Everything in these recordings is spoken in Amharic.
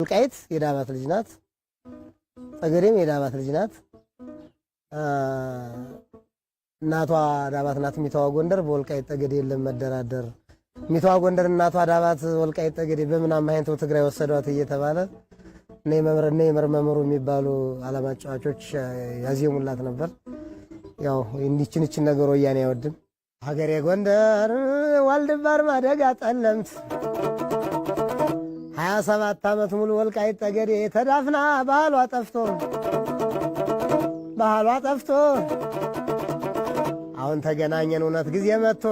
ወልቃይት የዳባት ልጅ ናት። ጠገዴም የዳባት ልጅ ናት። እናቷ ዳባት ናት። ሚተዋ ጎንደር በወልቃይት ጠገዴ የለም መደራደር። ሚተዋ ጎንደር እናቷ ዳባት ወልቃይት ጠገዴ በምን አማካኝተው ትግራይ ወሰዷት እየተባለ እነ ይመር የሚባሉ አላማጫዋቾች ያዜሙላት ነበር። ያው እንዲችን እችን ነገር ወያኔ አይወድም። ሀገሬ ጎንደር ዋልድባር ማደጋ ጠለምት 27 ዓመት ሙሉ ወልቃይት ጠገዴ ተዳፍና ባህሏ ጠፍቶ ባህሏ ጠፍቶ አሁን ተገናኘን እውነት ጊዜ መጥቶ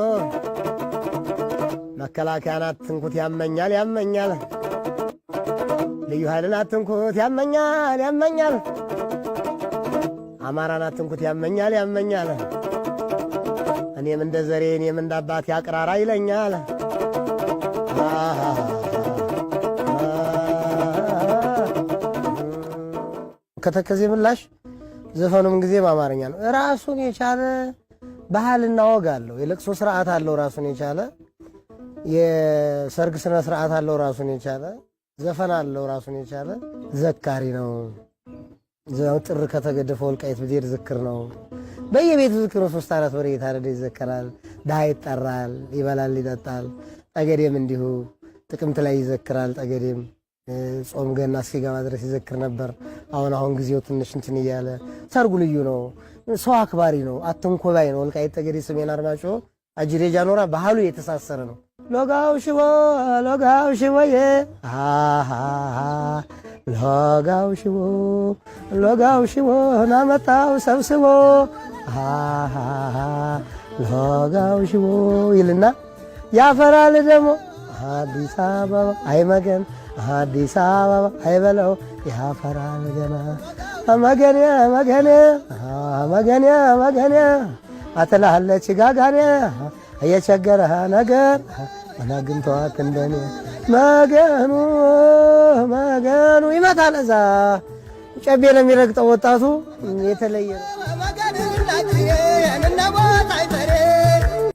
መከላከያን አትንኩት ያመኛል ያመኛል፣ ልዩ ኃይልን አትንኩት ያመኛል ያመኛል፣ አማራን አትንኩት ያመኛል ያመኛል። እኔም እንደ ዘሬ እኔም እንደ አባቴ አቅራራ ይለኛል። ከተከዜ ምላሽ ዘፈኑም ጊዜ በአማርኛ ነው። ራሱን የቻለ ባህልና ወግ አለው። የለቅሶ ስርዓት አለው ራሱን የቻለ የሰርግ ስነ ስርዓት አለው ራሱን የቻለ ዘፈን አለው ራሱን የቻለ ዘካሪ ነው። ጥር ከተገደፈ ወልቃይት ብትሄድ ዝክር ነው። በየቤቱ ዝክር ነው። ሶስት አራት ወር እየታረደ ይዘከራል። ድሃ ይጠራል፣ ይበላል፣ ይጠጣል። ጠገዴም እንዲሁ ጥቅምት ላይ ይዘክራል። ጠገዴም ጾም ገና እስኪገባ ድረስ ይዘክር ነበር። አሁን አሁን ጊዜው ትንሽ እንትን እያለ ሰርጉ ልዩ ነው። ሰው አክባሪ ነው። አትንኮባይ ነው። ወልቃይት ጠገዴ፣ ሰሜን አርማጭሆ፣ አጅሬ ጃኖራ ባህሉ የተሳሰረ ነው። ሎጋው ሽቦ ሎጋው ሽቦዬ ሎጋው ሽቦ ሎጋው ሽቦ ናመጣው ሰብስቦ ሎጋው ሽቦ ይልና ያፈራል ደግሞ አዲስ አበባ አይመገን አዲስ አበባ አይበለው ያፈራል ገና መገኔ መገኔ መገኔ መገኔ አትላለች ጋጋኔ እየቸገረ ነገር አናግንተዋት እንደኔ መገኑ መገኑ ይመታል። እዛ ጨቤ ነው የሚረግጠው ወጣቱ የተለየ ነው።